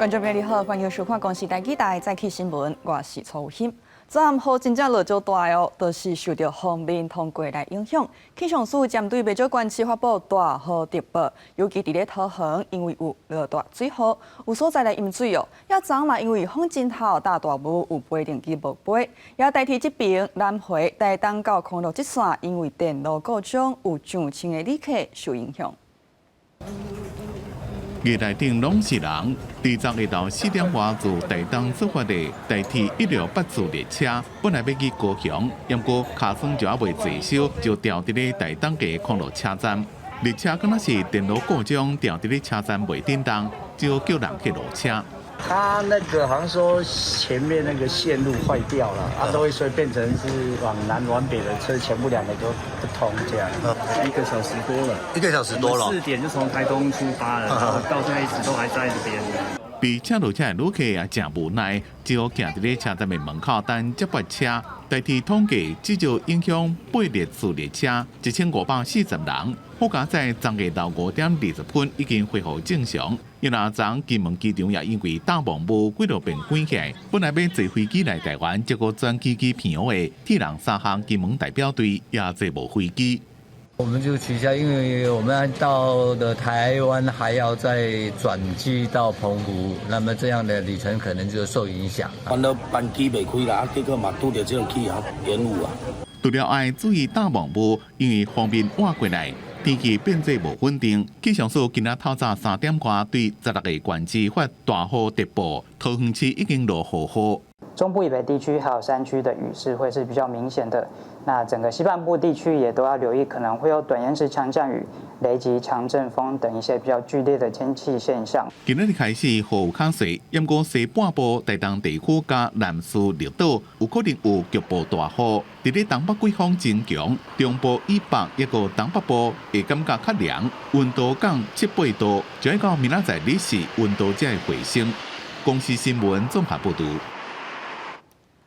觀眾朋友你好，歡迎收看《公視台語台早起新聞》，我是曹欣。昨暗雨真正落足大哦，就是受著鋒面通過來影響。氣象署針對袂少縣市發布大雨特報，尤其佇咧桃園，因為有落大水雨，有所在來淹水哦。也昨嘛因為風真頭搭大霧，有飛行機無飛。也台鐵這邊南迴台東到康樂這線，因為電路故障，有上千个旅客受影響。月台頂攏是人，佇昨下晝4點外自台東出發的台鐵168次列車，本來欲去高雄，毋過跤倉就猶未坐燒，就牢佇咧台東的康樂車站。列車敢若是電路故障，牢佇咧車站袂振動，只好叫人去落車。他那個好像說前面那個線路壞掉了，啊，都會所以變成是往南往北的車全部兩個都不通這樣。一個小時多了，一個小時多了。4點就從台東出發了，然後到現在一直都還在這邊。被請落車的旅客也誠無奈，只好徛佇咧車站的門口等接駁車。台鐵統計，至少影響8列次列車，1540人。好佳哉昨下晝5點20分已經恢復正常。因為昨金門機場也因為大霧幾落變關起來，本來欲坐飛機來台灣，結果轉機去澎湖的鐵人三項金門代表隊也坐無飛機。我們就取消，因為我們到了台灣還要再轉機到澎湖，那麼這樣的旅程可能就受影響。反正班機袂開啦，結果嘛拄著這種氣候延誤啊。除了愛注意大霧霧，因為鋒面倚過來，天氣變做無穩定。氣象署今仔透早3點外對16個縣市發大雨特報，桃園市已經落雨雨。中部以北地區還有山區的雨勢會是比較明顯的。那整個西半部地區也都要留意，可能會有短延時強降雨、雷擊、強陣風等一些比較劇烈的天氣現象。今仔日開始雨有較細，毋過西半部台東地區佮南勢綠島有可能有局部大雨。佇咧東北季風增強，中部以北抑閣東北部會感覺較涼，溫度降七八度，就愛到明仔載日時溫度才會回升。公視新聞綜合報導。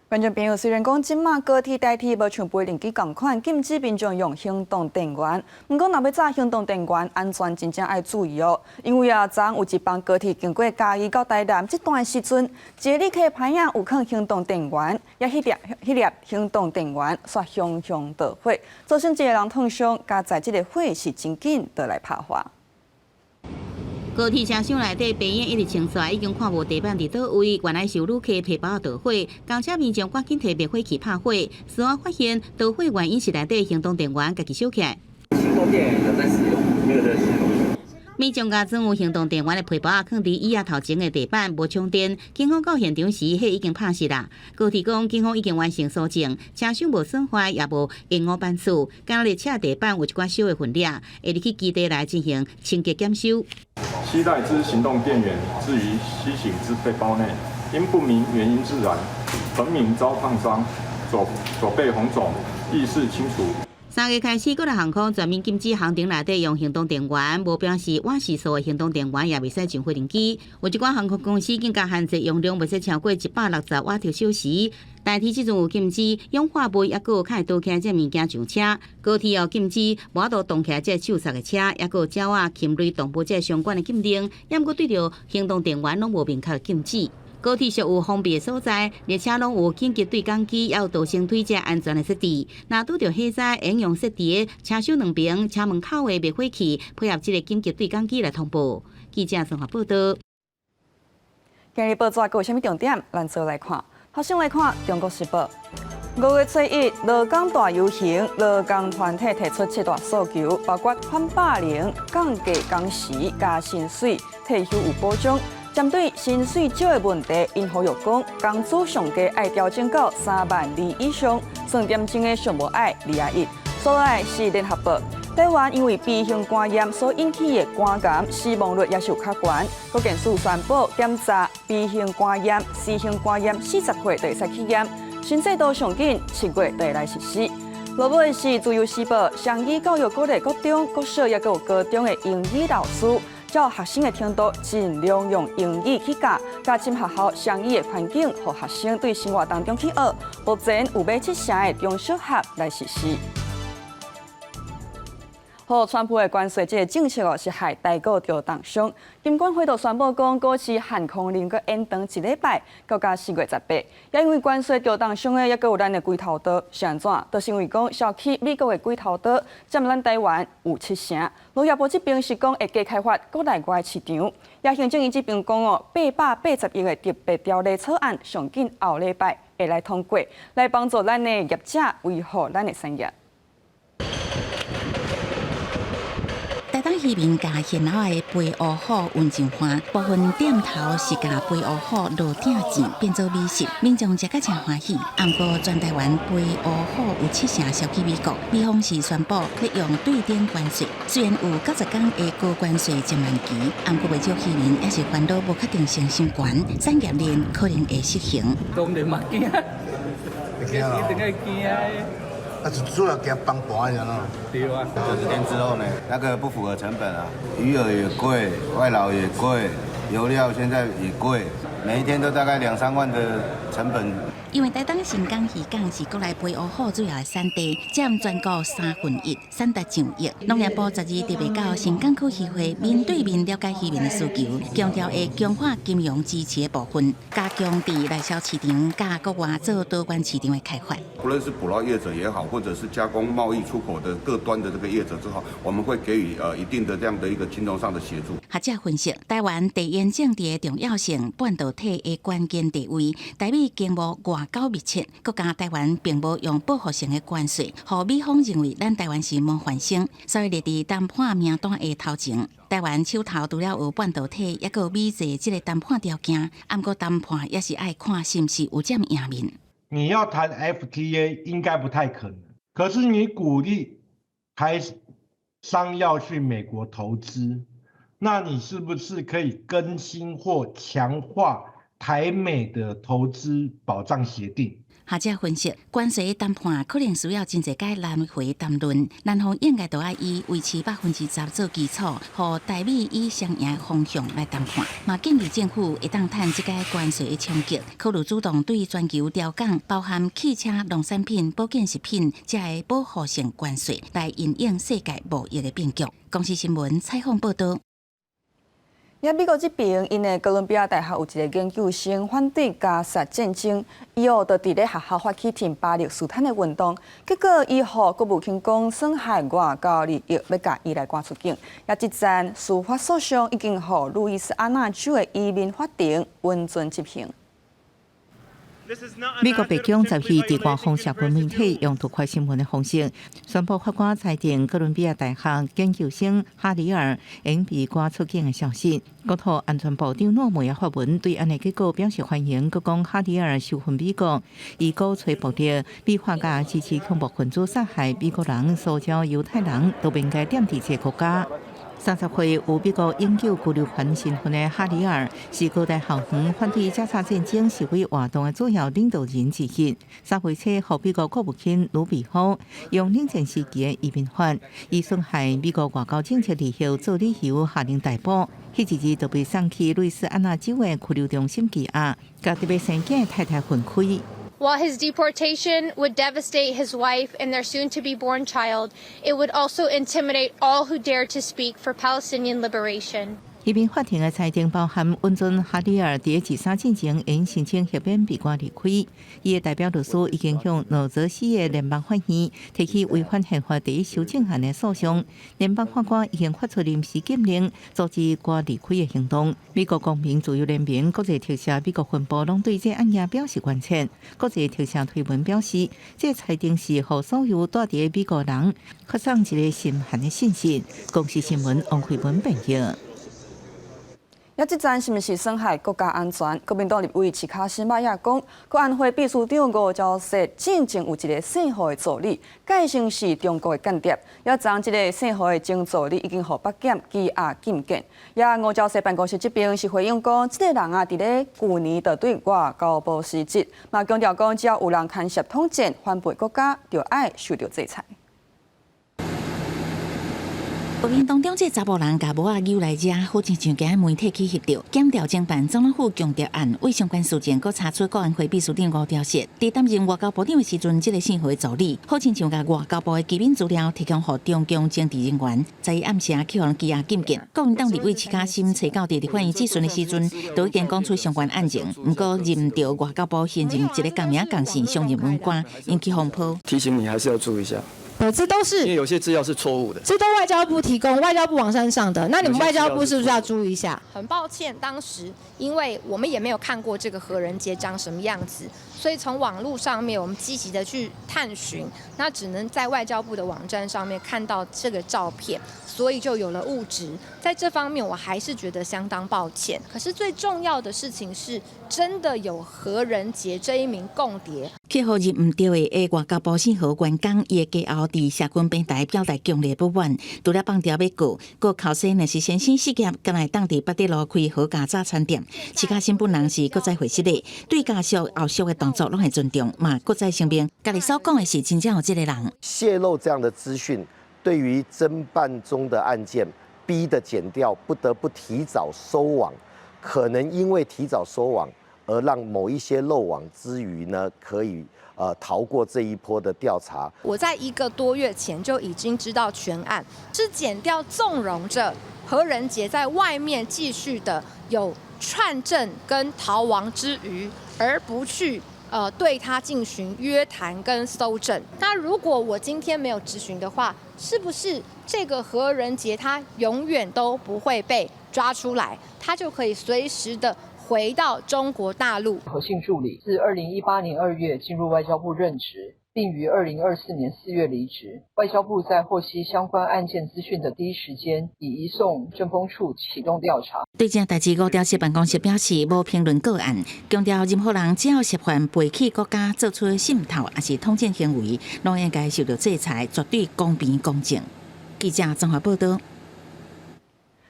觀眾朋友，雖然講這馬高鐵、台鐵無像飛行機仝款禁止民眾用行動電源，毋過若欲紮行動電源，安全真正愛注意哦。因為啊，昨有一班高鐵經過嘉義到台南這段時陣，一个旅客歹影有囥行動電源，也彼粒彼粒行動電源煞熊熊著火，造成一個人燙傷，佳哉這个火是真緊就來拍化。高鐵車廂內底白煙一直衝出來，已經看無地板佇佗位，原來是有旅客提包著火，公車民眾趕緊提滅火器拍火，事後發現著火原因是內底行動電源家己燒起來。行動電源有在使用，沒有在使用。民眾共裝有行動電源的皮包仔囥佇椅仔頭前的地板無充電，警方到現場時，火已經拍熄啦。高鐵講，警方已經完成搜證，車廂無損壞，也無延誤班次，敢若列車地板有一寡小的痕跡，會入去基地來進行清潔檢修。攜帶之行動電源置於攜行之背包內，因不明原因自燃，本民遭燙傷，手手背紅腫，意識清楚。3月開始，國泰航空全面禁止航程內底用行動電源，無表示瓦時數的行動電源也袂使上飛行機。有一寡航空公司更加限制容量袂使超過160瓦特小時。台鐵這陣有禁止氧化物抑閣有較會燒起來這物件上車。高鐵又禁止無法度動起來這手剎的車，抑閣有鳥仔、禽類、動物這相關的禁令，抑毋過對著行動電源攏無明確禁止。高鐵屬有封閉的所在，列車攏有緊急對講機，也有逃生梯這安全的設置。若拄著火災，會用設置佇車廂兩邊車門口的滅火器，配合這个緊急對講機來通報。記者綜合報道。今日報紙閣有啥物重點？咱做來看。頭先來看《中國時報》。5月初1，勞工大遊行，勞工團體提出七大訴求，包括反霸凌、降低工時、加薪水、退休有保障。針對薪水少的問題，𪜶呼籲講，工資上低愛調整到3萬2以上，算點鐘的上無愛21。所來是聯合報，台灣因為 B 型肝炎所引起的肝癌死亡率也是有較懸。國健署宣布檢查 B 型肝炎、C 型肝炎40歲就會使去驗，新制度上緊7月就會來實施。落尾是自由時報，雙語教育鼓勵國中、國小抑閣有高中的英語老師，照學生的程度盡量用英語去教，加深學校雙語的環境，予學生對生活當中去學。目前有欲七成的中小學來實施。好，川普的關稅這个政策哦，是害台股著重傷。金管會就宣布講，股市限空令閣延長一禮拜，到甲4月18。也因為關稅著重傷的，猶閣有咱的鬼頭刀，是按怎？就是因為講銷去美國的鬼頭刀佔咱台灣有七成。農業部這邊是講會加開發國內外市場。也行政院這邊講哦，880億的特別條例草案上緊後禮拜會來通過，來幫助咱的業者維護咱的產業。台東漁民共現撈的肥烏虎運上岸，部分店頭是共肥烏虎落鼎煎變做美食，民眾食甲誠歡喜。毋過全台灣肥烏虎有七成銷去美國，美方是宣布欲用對等關稅，雖然有90天的高關稅緩慢期，毋過袂少漁民猶是煩惱無確定性傷懸，產業鏈可能會失衡。當然嘛驚，一定會驚的。啊，主要驚崩盤爾咯。對啊。 90天之後呢，那個不符合成本啊，魚饵也貴，外勞也貴，油料現在也貴，每一天都大概兩三萬的成本。因為台東新港漁港是國內肥烏虎主要的產地，佔全國三分一，產值上億。農業部12特別到新港區漁會面對面了解漁民的需求，強調會強化金融支持的部分，加強佇內銷市場佮國外做多元市場的開發。不論是捕撈業者也好，或者是加工貿易出口的各端的這個業者之後，我們會給予一定的這樣的一個金融上的協助。學者分析，台灣地緣政治的重要性、半導體的關鍵地位，台美經貿外交密切，閣加台灣並無用報復性的關稅，予美方認為咱台灣是模範生，所以列佇談判名單的頭前。台灣手頭除了有半導體，猶閣有美債這个談判條件，毋過談判也是愛看是毋是有佔贏面。你要談 FTA 應該不太可能，可是你鼓勵台商要去美國投資，那你是不是可以更新或強化台美的投資保障協定？學者分析，關稅談判可能需要真濟擺來回談論，南方應該都愛以維持10%做基礎，予台美以雙贏方向來談判。嘛建議政府會當趁這个關稅的衝擊，考慮主動對全球調降包含汽車、農產品、保健食品這个保護性關稅，來因應世界貿易的變局。公視新聞採訪報導。佇美國這邊，𪜶的哥倫比亞大學有一个研究生反對加薩戰爭，伊哦就佇咧學校發起挺巴勒斯坦的運動，結果伊予國務卿講損害外交利益，欲共伊來趕出境。也這陣司法訴訟已經予路易斯安那州的移民法庭允准執行。美國白宮10日佇官方社群媒體用獨塊新聞的方式宣布法官裁定哥倫比亞大學研究生哈里爾應被趕出境的消息。國土安全部長諾梅也發文對按呢結果表示歡迎，閣講哈里爾仇恨美國，伊鼓吹暴力，美化佮支持恐怖分子殺害美國人、蘇州猶太人，都不應該踮佇這个國家。30歲有美國永久居留權身份的哈里爾，是哥大校園反對加沙戰爭示威活動的主要領導人之一。3月初，予美國國務卿魯比奧用冷戰時期的移民法，以損害美國外交政策利益做理由下令逮捕。彼一日就被送去路易斯安那州的拘留中心羈押，佮佇欲生囝的太太分開。 While his deportation would devastate his wife and their soon-to-be-born child, it would also intimidate all who dare to speak for Palestinian liberation. 移民法庭的裁定包含允准哈里爾佇自殺進前應申請豁免被趕離開。伊的代表律師已經向紐澤西的聯邦法院提起違反憲法第一修正案的訴訟。聯邦法官已經發出臨時禁令，阻止趕離開的行動。美國公民自由聯盟、國際特赦美國分部攏對這案件表示關切。國際特赦推文表示，這裁定是予所有蹛佇美國人發送一个心寒的信息。公視新聞王慧文編譯。抑這陣是毋是損害國家安全？國民黨立委齊卡斯瑪也講，國安會秘書長吳釗燮進前有一个姓胡的助理，蓋成是中國的間諜。抑昨這个姓胡的前助理已經予北檢羈押禁見。抑吳釗燮辦公室這邊是回應講，這个人啊，佇咧舊年就對外交部辭職，嘛強調講，只要有人牽涉統戰、反背國家，就愛受到制裁。畫面當中，這查埔人共帽仔搝來遮，好親像驚媒體去翕著。檢調偵辦總統府強調案，為相關事件，閣查出國安會秘書長吳釗燮，佇擔任外交部長的時陣，這个姓何的助理，好親像共外交部的機密資料提供予中共政治人員，在伊暗時去予人羈押禁見。國民黨立委徐嘉審揣到佇立法院質詢的時陣，都已經講出相關案情。毋過認著外交部現任一个共名共姓上任文官，引起風波。提醒你還是要注意一下。這都是因為有些資料是錯誤的，這都外交部提供，外交部網站上的。那你們外交部是不是要注意一下？很抱歉，當時因為我們也沒有看過這個何仁傑長什麼樣子，所以從網絡上面我們積極的去探尋，那只能在外交部的網站上面看到這個照片，所以就有了誤植。在這方面，我還是覺得相當抱歉。可是最重要的事情是，真的有何仁傑這一名共諜。去予認毋著的外交部姓何員工，伊的家後佇社群平台表達強烈不滿，除了放調欲告，閣口說若是先生失業，敢會當佇八德路開好價早餐店。徐嘉審本人是國際會失禮，對家屬後續的動作攏會尊重，嘛閣再聲明，家己所講的是真正有這个人。洩露這樣的資訊，對於偵辦中的案件，逼得檢調不得不提早收網，可能因為提早收網而讓某一些漏網之魚呢，可以逃過這一波的調查。我在一個多月前就已經知道全案是檢調縱容着何仁傑在外面繼續的有串證跟逃亡之虞，而不去對他進行約談跟搜證。那如果我今天沒有質詢的話，是不是這個何仁傑他永遠都不會被抓出來？他就可以隨時的回到中國大陸。何姓助理自2018年2月進入外交部任職，並於2024年4月離職。外交部在獲悉相關案件資訊的第一時間，已移送政風處啟動調查。對這代誌，吳釗燮辦公室表示無評論個案，強調任何人只要涉犯背棄國家、做出滲透抑是統戰行為，攏應該受到制裁，絕對公平公正。記者綜合報道。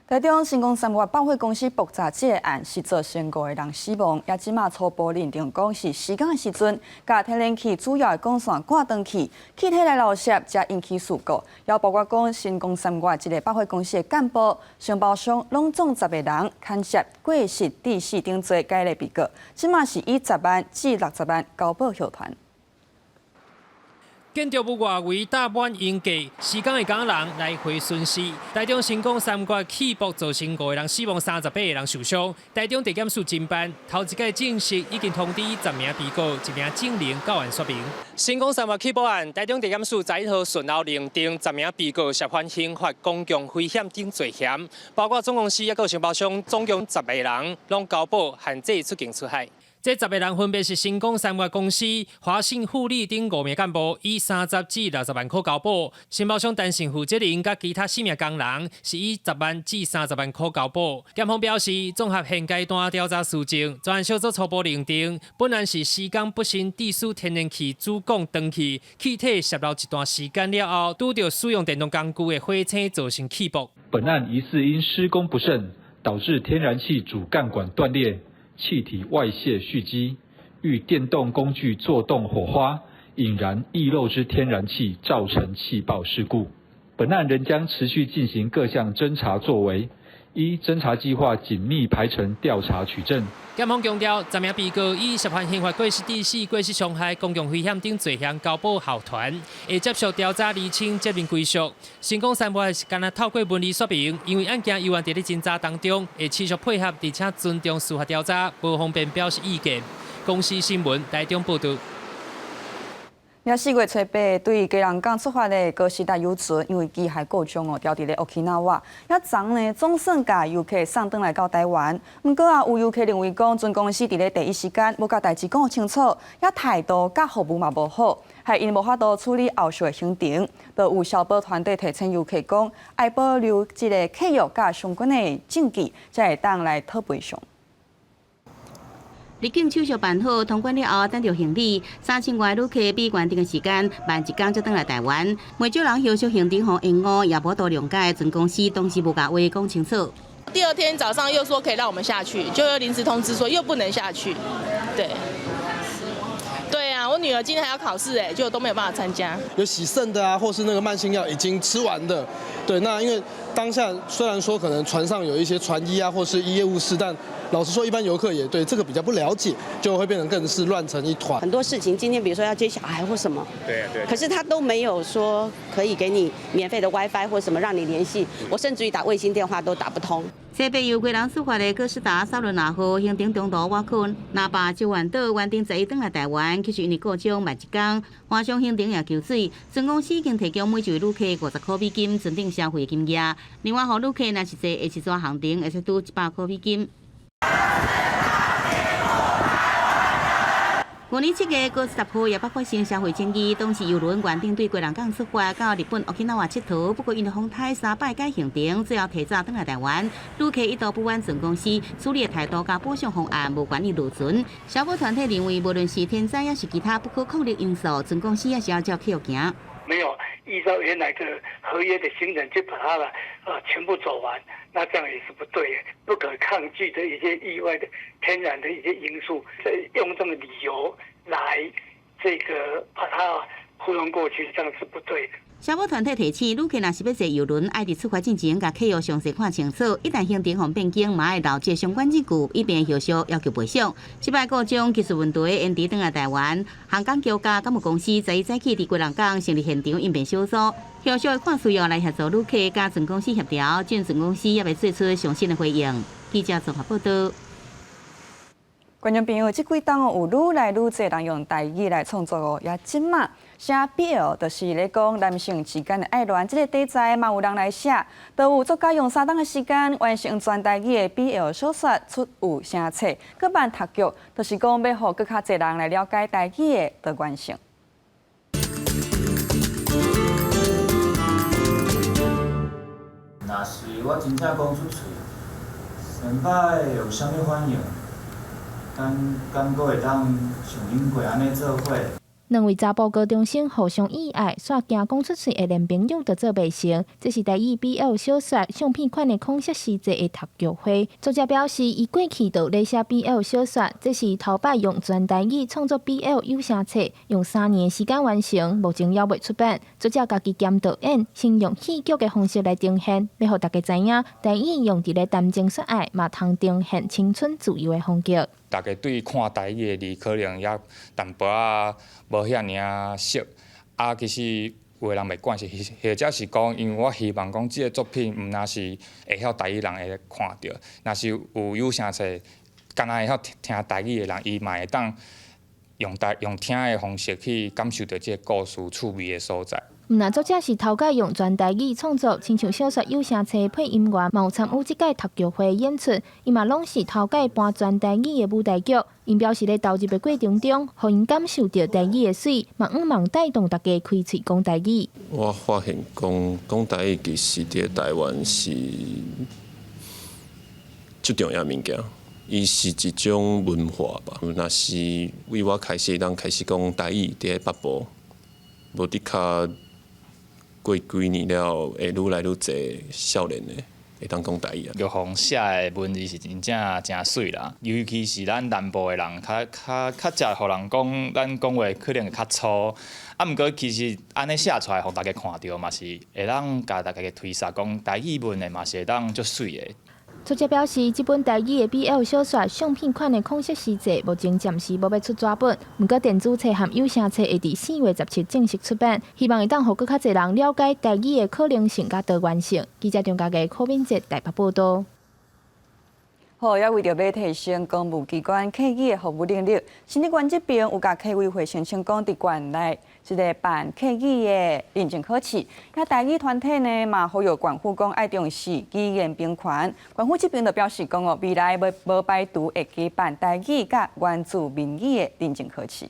台中新光三越百貨公司爆炸這个案是造成五个人死亡，也這馬初步認定講是施工的時陣，共天然氣主要的管線割斷去，氣體來漏洩，才引起事故。也包括講新光三越這个百貨公司的幹部、承包商，攏總十個人牽涉過失致死等罪，該類被告，這馬是以10萬至60萬交保後傳。建築物外圍搭滿鷹架，施工的工人來回巡視。台中新光三越氣爆造成五個人死亡，38個人受傷。台中地檢署偵辦，頭一擺正式已經通知10名被告，一名證人到案說明。新光三越氣爆案，台中地檢署11號訊後認定10名被告涉犯刑法公共危險等罪嫌，包括總公司抑閣承包商，總共十個人，攏交保限制出境出海。這十個人分別是新光三越公司、華信護理等五名幹部，以30至60萬塊交保；承包商陳姓負責人佮其他四名工人是以10萬至30萬塊交保。檢方表示，綜合現階段調查事證，專案小組初步認定，本案是施工不慎致使天然氣主管斷去，氣體洩漏一段時間了後，拄著使用電動工具的火星造成氣爆。本案疑似因施工不慎，導致天然氣主幹管斷裂。氣體外洩蓄積，遇電動工具作動火花，引燃溢漏之天然氣，造成氣爆事故。本案仍將持續進行各項偵查作為，依偵查計劃緊密排程調查取證。檢方強調，10名被告以涉犯刑法過失致死、過失傷害、公共危險等罪嫌交保候傳，會接受調查釐清責任歸屬。新光三越是干焦透過文字說明，因為案件猶原佇咧偵查當中，會持續配合，而且尊重司法調查，無方便表示意見。公視新聞台中報道。 4月初八對基隆港出發的高士達遊船，因為機械故障哦，牢佇咧 Okinawa。遐昨呢總算共遊客送轉來到台灣。毋過啊，有遊客認為講，船公司佇咧第一時間無共代誌講清楚，遐態度佮服務嘛無好，害𪜶無法度處理後續的行程。就有消保團體提醒遊客講，愛保留這个契約佮相關的證據，才會當來討賠償。入境手續辦好，通關了後，等著行李，3000外旅客比原定的時間慢一工才轉來台灣。袂少人後續行程予延誤，也無法諒解船公司當時無共話講清楚。第二天早上又說可以讓我們下去，就又臨時通知說又不能下去。對，對啊，我女女兒今天還要考試，哎，就都沒有辦法參加。有洗腎的啊，或是那個慢性藥已經吃完的，對，那因為當下雖然說可能船上有一些船醫啊，或是醫業務士，但老實說，一般遊客也對這個比較不了解，就會變成更是亂成一團。很多事情，今天比如說要接小孩或什麼，對對，可是他都沒有說可以給你免費的 WiFi 或什麼讓你聯繫，我甚至於打衛星電話都打不通。西北由基隆出發的哥斯達薩倫納號行程中途倚睏，那霸救援島原定十一轉來台灣，其實因為故障慢一工，華商行程也求水，船公司已經提供每一位旅客50塊美金船頂消費金額，另外，予旅客若是坐下一逝航程，會使拄100塊美金。去年7月，哥斯達號也捌發生社會爭議，當時郵輪原定對基隆港出發到日本沖繩𨑨迌，不過因為風颱三擺改行程，最後提早轉來台灣。旅客一度不滿船公司處理的態度佮補償方案無願意落船。消保團體認為，無論是天災抑是其他不可抗力因素，船公司也是要照契約行。沒有依照原來的合約的行程就把它全部走完，那這樣也是不對的，不可抗拒的一些意外的天然的一些因素，用這個理由來這個把它糊弄過去，這樣是不對的。消保團體提醒，旅客若是欲坐郵輪，愛佇出發進前，共契約詳細看清楚。一旦行程予變更，嘛愛留這相關證據，以便後續要求賠償。這擺故障技術問題延遲轉來台灣，航港局佮港務公司十一早起佇基隆港成立現場應變小組，後續會看需要來協助旅客佮船公司協調，盡船公司猶未做出詳細的回應。記者綜合報道。觀眾朋友，這幾冬哦，有愈來愈濟人用台語來創作哦，也這馬寫 BL，就是咧講男性之間的愛戀，這個題材嘛有人來寫，都有作家用3冬的時間完成全台語的 BL 小說出有聲冊，閣辦讀劇，就是講欲予閣較濟人來了解台語的多元性。若是我真正講出喙，先擺會有啥物反應？敢敢閣會當像恁過按呢做伙？兩位查埔高中生互相意愛，煞驚講出喙的連朋友都做袂成。這是台語 BL 小說相片款的空色世界的讀劇會。作者表示，伊過去就咧寫 BL 小說，這是頭擺用全台語創作 BL 有聲冊，用3年的時間完成，目前猶未出版。作者家己兼導演，先用戲劇的方式來呈現，欲予大家知影，台語用佇咧談情說愛，嘛通呈現青春自由的風格。大家對看台語的字可能也淡薄仔無遐爾仔熟，啊，其實有的人袂慣勢，或者是講，因為我希望講這个作品毋但是會曉台語人會看著，若是有聲冊，敢若會曉聽台語的人，伊嘛會當用聽的方式去感受著這个故事趣味的所在。毋但作者是頭擺用全台語創作，親像小說有聲冊配音員，嘛有參與這屆讀劇會演出，伊嘛攏是頭擺搬全台語的舞台劇。𪜶表示咧投入的過程中，予𪜶感受著台語的媠，嘛向望帶動大家開喙講台語。我發現講講台語其實佇台灣是最重要物件，伊是一種文化吧。若是為我開始當開始講台語，佇北部，無的確。過幾年了，會愈來愈濟少年的會當講台語啊。玉鳳寫的文字是真正誠媠啦，尤其是咱南部的人，較較較捷予人講，咱講話可能會較粗。啊，毋過其實按呢寫出來，予大家看著嘛是會當共大家推捒講台語文的嘛是會當足媠的。作者表示，這本台語的 BL 小說相片款的空色世界，目前暫時無欲出紙本，毋過電子冊和有聲冊會佇4月17正式出版，希望會當予閣較濟人了解台語的可能性佮多元性。記者張家傑、柯敏哲台北報道。好，也為著欲提升公務機關客語的服務能力，新竹縣這邊有共客委會申請講，佇縣內這个辦客語的認證考試。遐台語團體呢嘛呼籲縣府講愛重視語言平權。縣府這邊就表示講哦，未來無排除會舉辦台語佮原住民語的認證考試。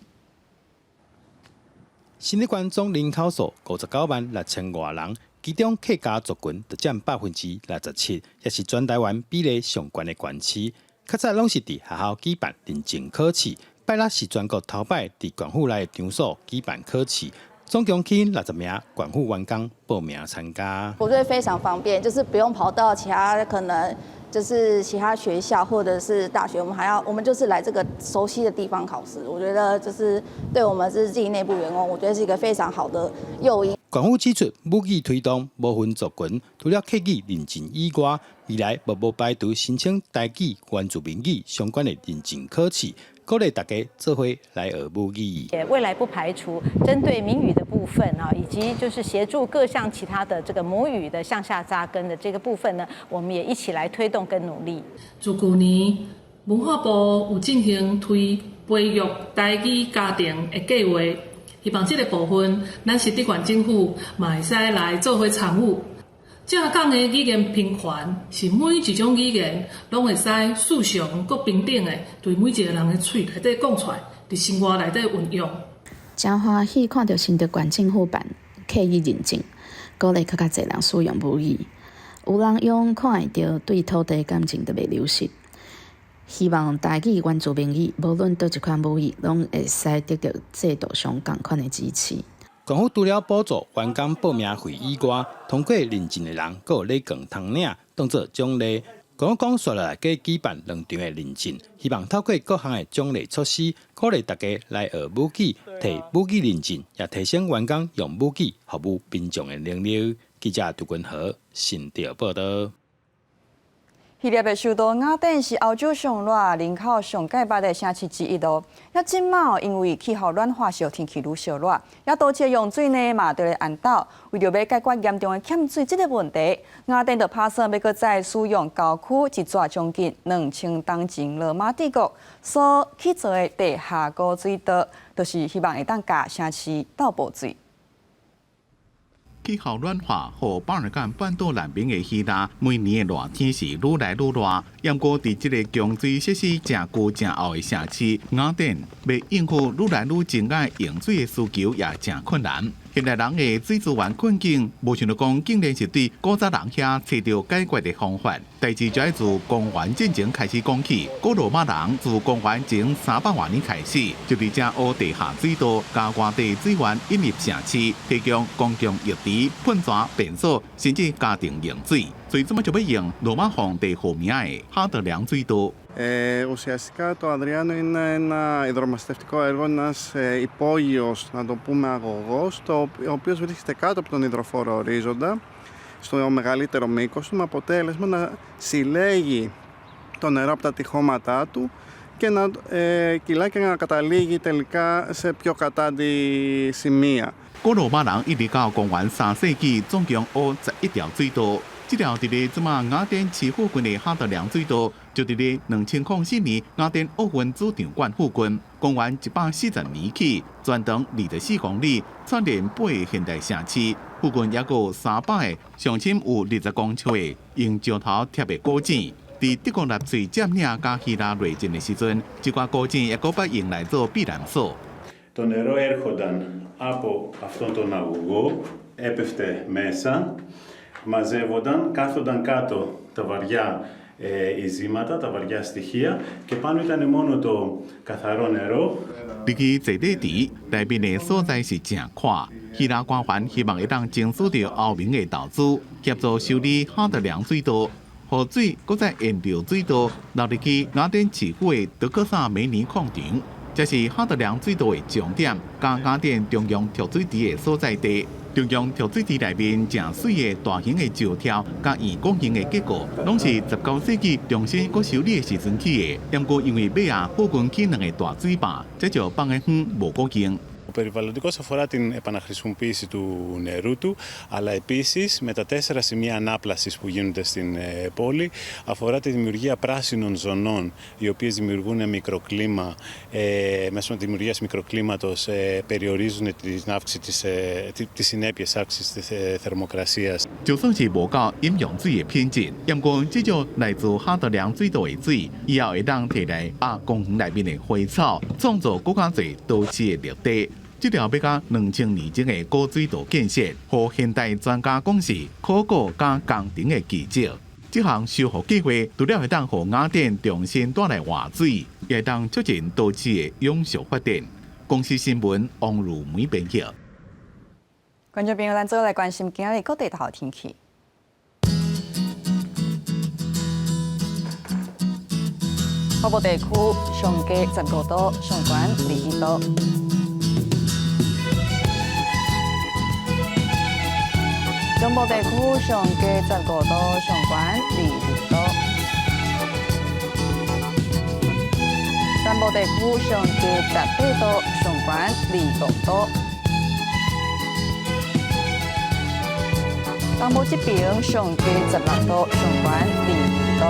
新竹縣總人口數59萬6千外人。其中客家族群就佔67%，也是全台灣比例上懸的縣市。較早攏是佇學校舉辦認證考試，拜六是全國頭擺佇縣府內的場所舉辦考試，總共吸引60名縣府員工報名參加。我覺得非常方便，就是不用跑到其他可能就是其他學校或者是大學，我們還要，我們就是來這個熟悉的地方考試。我覺得這是對我們是自己內部員工，我覺得是一個非常好的誘因。縣府指出，母語推動無分族群，除了客語認證以外，未來嘛無排除申請台語、原住民語相關的認證考試，鼓勵大家做伙來學母語。也未來不排除針對閩語的部分啊，以及就是協助各項其他的這個母語的向下扎根的這個部分呢，我們也一起來推動跟努力。自舊年文化部有進行推培育台語家庭的計劃，希望這個部分，咱實質縣政府嘛會使來做伙參與。正港的語言平權是每一種語言攏會使順暢閣平等的，對每一個人的喙內底講出來，佇生活內底運用。誠歡喜看著新竹縣政府辦客語認證，鼓勵閣較濟人使用母語。有人用看會著對土地感情就袂流失。希望台語原住民語，無論佗一款母語，攏會使得著制度上仝款的支持。縣府除了補助員工報名費以外，通過認證的人，閣有禮券通領，當做獎勵。縣府講，紲落來計舉辦兩場的認證，希望透過各項的獎勵措施，鼓勵大家來學母語，提母語認證，也提升員工用母語服務民眾的能力。記者杜君和新竹報導。希臘的首都雅典是歐洲上熱、人口上蓋密的城市之一囉。啊，這馬因為氣候暖化，使天氣愈燒熱，也導致用水呢嘛佇咧絚斗。為著欲解決嚴重的欠水這個問題，雅典就拍算欲閣再使用郊區一座將近2000冬前羅馬帝國所起造的地下古水道，就是希望會當共城市鬥補水。氣候暖化，予巴爾幹半島南邊的希臘，每年的熱天是愈來愈熱。毋過，佇這個供水設施誠舊誠老的城市雅典，欲應付愈來愈增加用水的需求也誠困難。現代人的水資源困境，無想著講竟然是對古早人遐揣著解決的方法。代誌就愛自公元進前開始講起，古羅馬人自公元前300外年開始，就佇遮挖地下水道，共外地水源引入城市，提供公共浴池、噴泉、便所，甚至家庭用水。所以這馬就欲用羅馬皇帝號名的哈德良水道。 Ουσιαστικά το Αδριάνο είναι ένα υδρομαστευτικό έργο, ένας υπόγειος, να το πούμε, αγωγός, ο οποίος βρίσκεται κάτω από τον υδροφόρο ορίζοντα, στο μεγαλύτερο μήκος του, με αποτέλεσμα να συλλέγει το νερό από τα τοιχώματά του και να κυλά και να καταλήγει τελικά σε πιο κατάντι σημεία. 古羅馬人一直到公元3世紀，總共挖11條水道。這條佇咧這馬雅典市附近的哈德良水道，就佇咧2004年雅典奧運主場館附近。公元140年起，全長24公里，串聯八個現代城市。附近猶閣有300個上深有20公尺的用石頭疊的古井。佇德國納粹佔領佮希臘內戰的時陣，這寡古井猶閣捌用來做避難所。 Το νερό έρχονταν από αυτόν τον αγωγό, έπεφτε μέσα, μαζεύονταν, κάθονταν κάτω τα βαριά ιζήματα, τα βαριά στοιχεία και πάνω ήταν μόνο το καθαρό νερό. 入去坐底池內面的所在是誠闊，希臘官員希望會當爭取著歐盟的投資，協助修理哈德良水道，予水閣再沿著水道流入去雅典市府的德克薩梅尼礦場。這是哈德良水道的終點，佮雅典中央蓄水池的所在地。中央蓄水池內面誠媠的大型的石柱，佮圓拱形的結構，攏是19世紀重新閣修理的時陣起的。毋過因為尾仔附近起兩个大水壩，這就放咧遠無閣用。 Ο περιβαλλοντικός αφορά την επαναχρησιμοποίηση του νερού του, αλλά επίσης με τα τέσσερα σημεία ανάπλασης που γίνονται στην πόλη, αφορά τη δημιουργία πράσινων ζωνών, οι οποίες δημιουργούν μικροκλίμα, μέσω δημιουργίας μικροκλίματος περιορίζουν την αύξηση της συνέπειες αύξησης της θερμοκρασίας. 就算是無夠飲用水的品質，毋過這種來自哈德良水道的水，以後會當提來壓公園內面的花草，創造閣較濟都市的綠地。這條欲佮2000年前的古水道建設，予現代專家講是考古佮工程的奇蹟。這項修復計劃除了會當予雅典重新帶來活水，也會當促進都市的永續發展。公視新聞王如梅編輯。觀眾朋友，咱做伙來關心今仔日各地頭天氣。北部地區上低15度，上懸21度。中部地區上低15度，上懸22度。南部地區上低18度，上懸25度。東部這邊上低16度，上懸22度。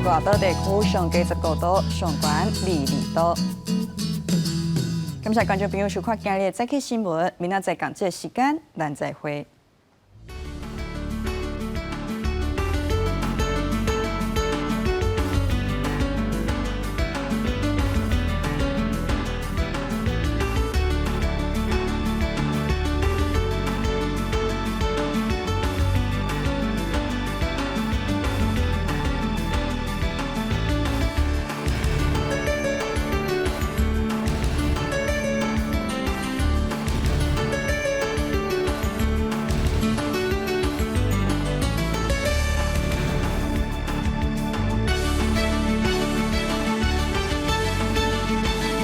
外島地區上低15度，上懸22度。感謝觀眾朋友收看今日的早起新聞，明仔載仝這個時間，咱再會。